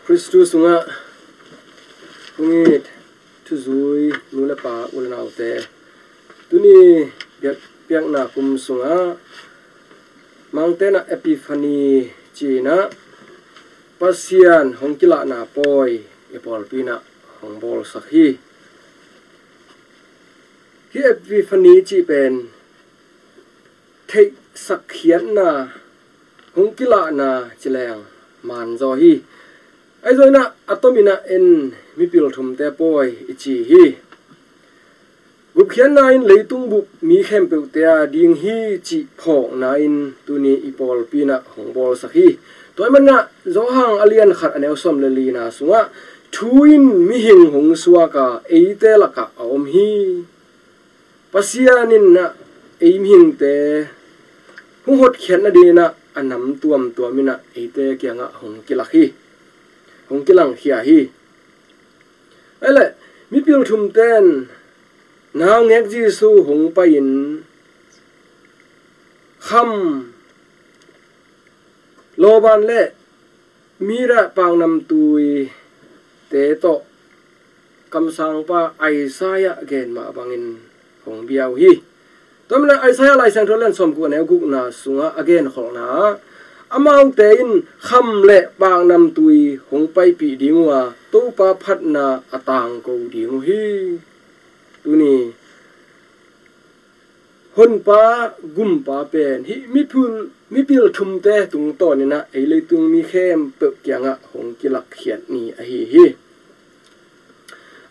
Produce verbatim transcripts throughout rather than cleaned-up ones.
Khristu sungah hong it thuzui nu le pa, u le naute, tuni biak, biakna kum sungah Mangte in ah Epiphany ci-in ah Pasian hong kilahna pawi i pawlpi in ah hong bawlsak hi. Hih Epiphany cih pen theihsak khiatna, hong kilahna ci leng man zaw hi. Ahi zongin ah a tomin ah en mipil thumte pawi i ci hi. Gupkhiatna in leitung bup mi khempeuhte a ding hi cih phawkna in tuni i pawlpi in ah hong bawlsak hi. Tua ahih manin ah Johan a lian khat a neu sawm le lina sungah, thu in mihing hong suak a, eite lakah a om hi. Pasian in ah ei mihingte hong hotkhiat nadingin ah a nam tuamtuam in ah eite kiangah hong kilak hi, hong kilangkhia hi. Ahi leh mipil thumte in naungek Jesu hong pai-in kham, lawban le myrrha paknamtuite tawh kamsangpa Isaiah gen mah bangin hong bia uh hi. Tua manin ah Isaiah Lai Siangtho lian sawmguk a neu gukna sungah a genkholhna ah, amaute in kham le paknamtui hong paipih ding uh a, Topa phatna a tangko ding uh hi. Tuni Honpa Gumpa pen hih mipil, mipil thumte tungtawnin ah ei leitung mi khempeuh kiangah hong kilakkhiat ni ahi hi.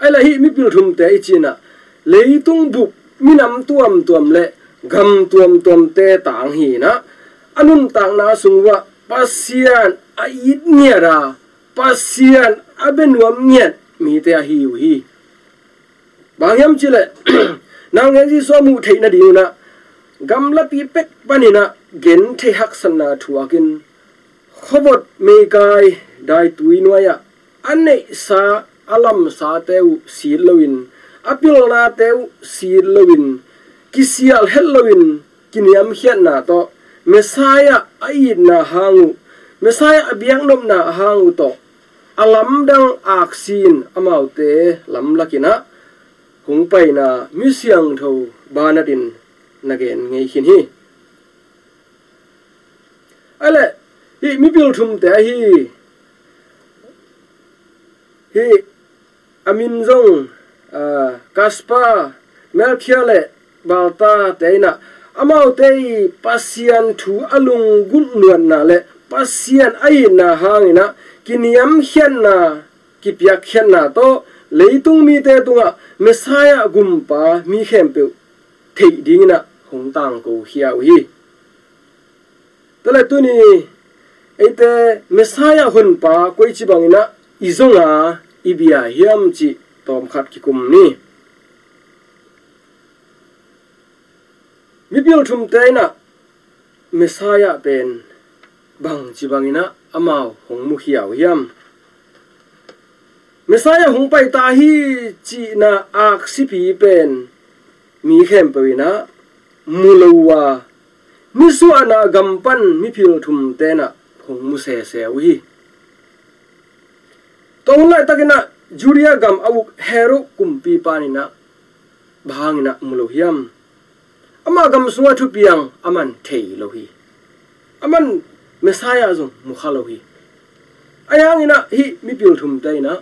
Ahi leh hih mipil thumte i cih in ah leitung bup minam tuamtuam le gam tuamtuamte tang hi-in ah, a nuntakna sung uah Pasian a it ngiat a, Pasian a bia nuam ngiat mite ahi uh hi. Bang hiam cih leh naungek Jesu a muh theih nadingin ah gamlapi pek panin ah genthei haksatna thuakin, khuavot meikai daitui nuai-ah a neihsa a lamsate uh sit loin, a pilnate uh sit loin, kisial het loin kiniamkhiatna tawh, Messiah a itna hang uh, Messiah a biaknopna hang uh tawh a lamdang aksi-in amaute lamlakin ah hong paina mi siangtho banat in na gen ngei khin hi. Ahi leh hih mipil thumte ahi, hih a min zong, aa, Kaspar, Melkhia le Balta te in ah, amaute i Pasian thu a lunggulh nuatna le Pasian a itna hangin ah kiniamkhiatna, kipiakkhiatna tawh leitung mite tungah Messiah Gumpa mi khempeuh theih dingin ah hong tangkokhia uh hi. Tua leh tuni eite Messiah Honpa koici bangin ah i zong a, i bia hiam cih tawmkhat kikum ni. Mipil thumte in ah Messiah pen bangci bangin ah amau hong mukhia uh hiam? Messiah hong pai ta hi cihna aksipi pen mi khempeuh in ah mu lo uh a, nisuahna gam pan mipil thumte in ah hong mu sese uh hi. Tua hun laitakin ah Judea gam a uk Herod kumpipa in ah bang hangin ah mu lo hiam? Amah gam sungah thupiang aman thei lo hi. Aman Messiah zong mu kha lo hi. Ahi hangin ah hih mipil thumte in ah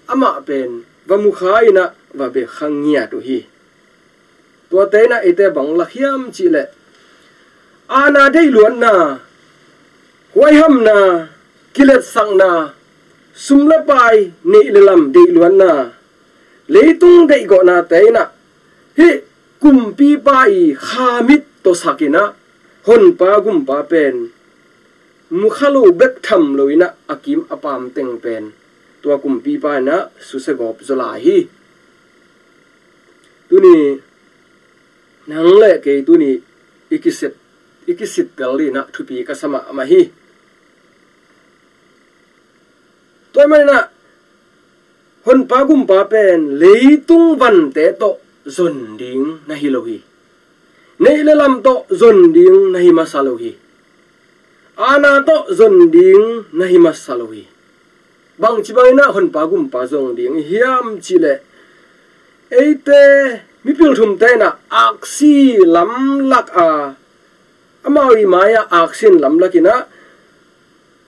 amah pen va mu kha in ah va bia kha ngiat uh hi. Tuate in ah eite bang lak hiam cih leh, aana deihluatna, huaihamna, kiletsakna, sum le pai, neih le lam deihluatna, leitung deihgawhnate in ah hih kumpipa i kha mit tawh sakin ah Honpa Gumpa pen mu kha lo bek tham loin ah a kim a paam teng pen tua kumpipa in ah susia gawp zaw lai hi. Tuni nang le kei tuni i kisit, i kisittel dingin ah thupi ka sa mahmah hi. Tua ahih manin ah Honpa Gumpa pen leitung vante tawh zon ding na hi lo hi. Neih le lam tawh zon ding na hi masa lo hi. Aana tawh zon ding na hi masa lo hi. Bangci bangin ah honpa gumpa zong ding i hiam cih leh, eite mipil thumte in ah aksi lamlak a, amau i mai-ah aksi in lamlak in ah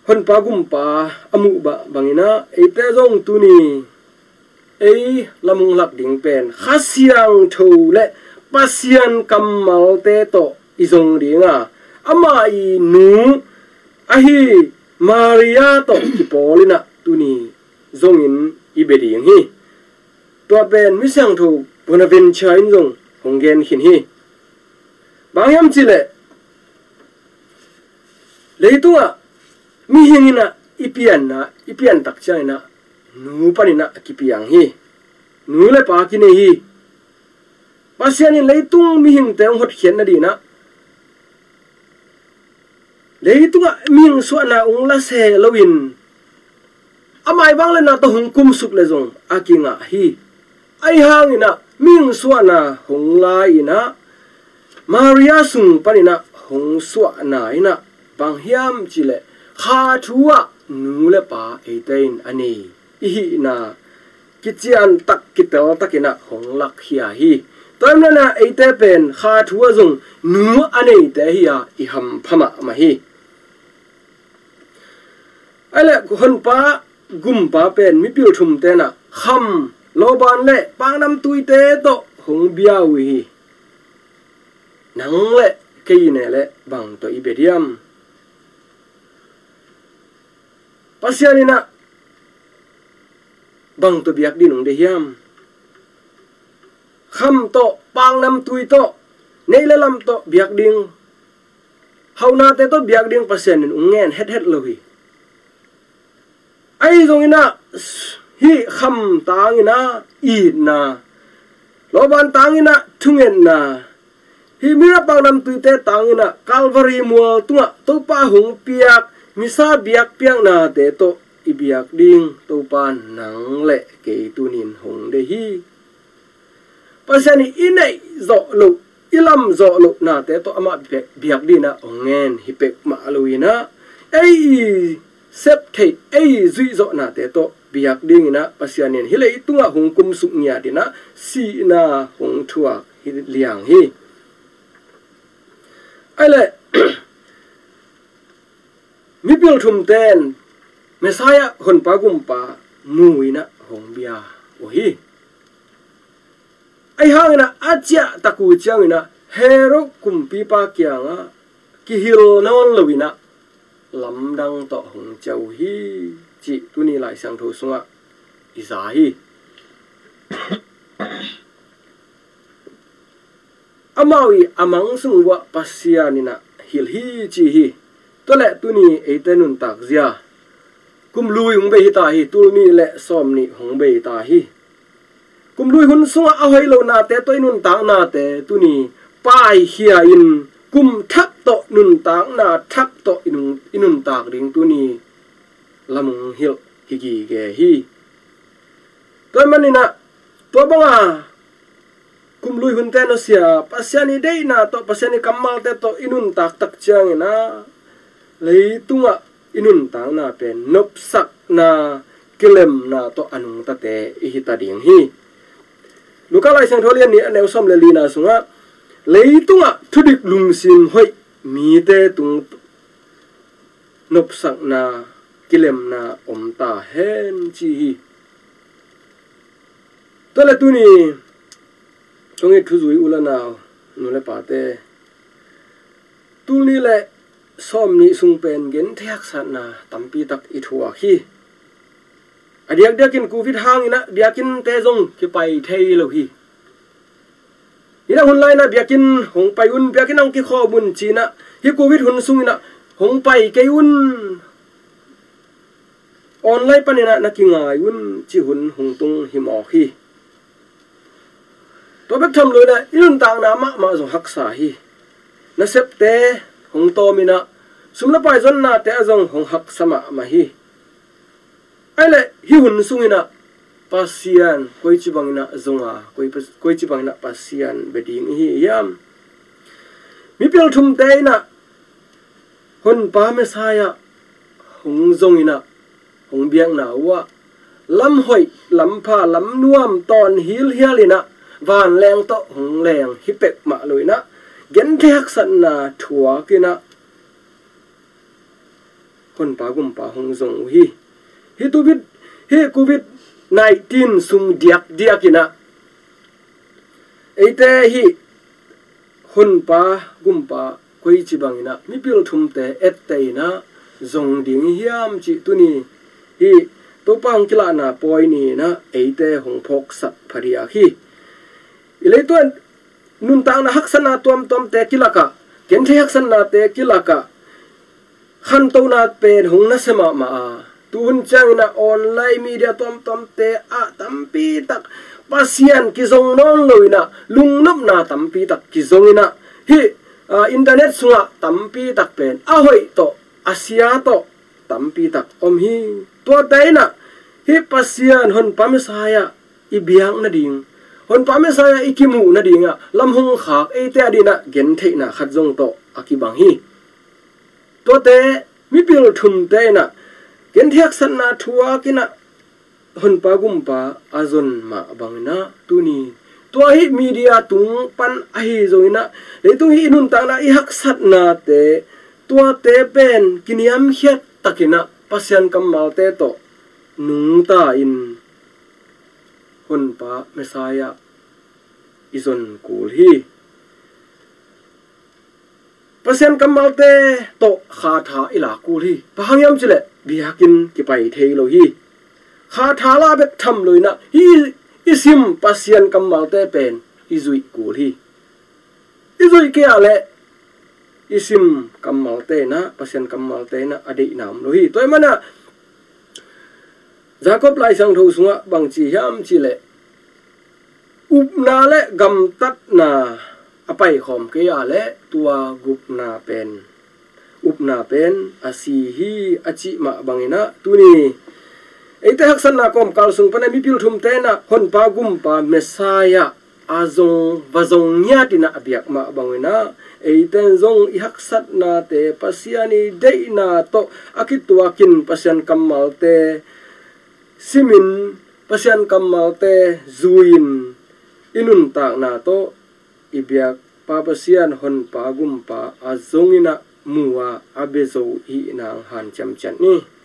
honpa gumpa a muh bah bangin ah eite zong tuni ei lamung lak ding pen Kha Siangtho le Pasian kammalte tawh i zong ding a, ama i nu ahi Maria tawh kipawl in ah tuni zongin i bia ding hi. Tua pen mi siangtho Bonaventure in zong hong gen khin hi. Bang hiam cih leh, leitungah mihing in ah i pianna, i piantak ciangin ah nu panin ah a kipiang hi. Nu le pa kinei hi. Pasian in leitung mihingte hong hotkhiat nadingin ah leitungah mihing suahna hong la se loin amah i vangliatna tawh hong kumsuk le zong a kingah hi. Ahi hangin ah mihing suahna hong la in ah Maria sung panin ah hong suahna in ah bang hiam cih leh, kha thu ah nu le pa eite in a nei i hihna kician tak, kitel takin ah hong lakkhia hi. Tua ahih manin ah eite pen kha thu ah zong nu a neite hi a, i hampha mahmah hi. Ahi leh honpa gumpa pen mipil thumte in ah kham, lawban le paknamtuite tawh hong bia uh hi. Nang le kei i ne leh bang tawh i bia diam? Pasian in ah bang tawh biak ding hong deih hiam? Kham tawh, paknamtui tawh, neih le lam tawh biak ding, hauhnate tawh biak ding Pasian in hong ngen hethet lo hi. Ahi zongin ah hih kham tangin ah itna, lawban tangin ah thungetna, hih mira paknamtuite tangin ah Calvary mual tungah Topa hong piak misa biakpiaknate tawh i biak ding Topa nang le kei tunin hong deih hi. Pasian in i neih zawh loh, i lam zawh loh nate tawh amah biak dingin ah hong ngen hi peuhmah lo in ah, ei i sep theih, ei i zuih zawh nate tawh biak dingin ah Pasian in hih leitungah hong kumsuk ngiat in ah sihna hong thuak hi liang hi. Ahi leh mipil thumte in Messiah honpa gumpa mu in ah hong bia uh hi. Ahi hangin ah a ciah tak uh ciangin ah Herod kumpipa kiangah kihil nawn lo in ah lamdang tawh hong ciah uh hi, cih tuni Lai Siangtho sungah i za hi. Amau i a mang sung uah Pasian in ah hilh hi, ci hi. Tua leh tuni eite nuntak zia kum lui hong bei hi ta hi, tul nih le sawm nih hong bei ta hi. Kum lui hun sungah a hoih lo nate tawh i nuntak nate tuni paikhia in kum thak tawh nuntakna thak tawh i nun-, i nuntak ding tuni lam hong hilh hi gige hi. Tua ahih manin ah tua banga kum lui hunte nusia, Pasian i deihna tawh, Pasian i kammalte tawh i nuntak tak ciangin ah leitungah i nuntakna pen nopsakna, kilemna tawh a nungtate i hi ta ding hi. Luka Lai Siangtho lian nih a neu sawm le lina sungah leitungah thudik lungsim hoih mite tung nopsakna, kilemna om ta hen, ci hi. Tua leh tuni kong it thuzui u le nau, nu le pate, tul nih le sawm nih sung pen genthei haksatna tampi tak i thuak hi. A diakdiakin Covid hangin ah biakinnte zong kipai thei lo hi. Hi na hun lai-in ah biakinn hong pai un, biakinn hong kikhawm un ci-in ah, hih Covid hun sungin ah hong pai kei un, online panin ah na kingai un, ci hun hong tung hi mawk hi. Tua bek tham lo-in ah i nuntakna mahmah zong haksa hi. Nasepte hong tawm in ah, sum le pai zonnate ah zong hong haksa mahmah hi. Ahi leh hih hun sungin ah Pasian koici bangin ah zong a, koi, koici bangin ah Pasian bia ding i hi hiam? Mipil thumte in ah Honpa Messiah hong zongin ah hong biakna uh ah lam hoih, lam pha, lam nuam tawn hilhial in ah vanleng tawh hong leng hi peuhmah lo in ah gentheih haksatna thuak in ah Honpa Gumpa hong zong uh hi. Hih covid, hih covid nineteen sung diakdiak in ah eite hih Honpa Gumpa koici bangin ah mipil thumte etteh in ah zong ding hi hiam cih tuni hih Topa hong kilahna pawi ni in ah eite hong phawksak phadiak hi. I leitungah nuntakna haksatna tuamtuamte kilakah, gentheih haksatnate kilakah khantohna pen hong nasia mahmah a, tuhun ciangin ah online media tuamtuamte ah tampi tak Pasian kizong nawn lo in ah lungnopna tampi tak kizong in ah hih, ah, internet sungah tampi tak pen a hoih tawh a sia tawh tampi tak om hi. Tuate in ah hih Pasian Honpa Messiah i biak nading, Honpa Messiah i kimuh nadingah lam hong khak eite a dingin ah gentheihna khat zong tawh a kibang hi. Tuate mipil thumte in ah gentheih haksatna thuak in ah Honpa Gumpa a zon mah bangin ah tuni tua hih media tung pan ahi zongin ah leitung hih i nuntakna i haksatnate tuate pen kiniamkhiat takin ah Pasian kammalte tawh nungta in Honpa Messiah i zon kul hi. Pasian kammalte tawh khatha i lak kul hi. Bang hang hiam cih leh biakinn kipai thei lo hi. Khatha la bek tham lo in ah hih i sim Pasian kammalte pen i zuih kul hi. I zuih kei ah leh i sim kammalte in ah, Pasian kammalte in ah a deihna om lo hi. Tua ahih manin ah Jacob Lai Siangtho sungah bang ci hiam cih leh upna le gamtatna a paikhawm kei ah leh tua gupna pen, upna pen a si hi a cih mah bangin ah tuni eite haksatna kawmkal sung pan ah mipil thumte in ah Honpa Gumpa Messiah a zong, va zong ngiat in ah a biak mah bangin ah eite in zong i haksatnate Pasian i deihna tawh a kituakin Pasian kammalte simin Pasian kammalte zui-in i nuntakna tawh i biakpa Pasian Honpa Gumpa a zong in ah mu a a bia zo i hih nang hanciam ciat ni.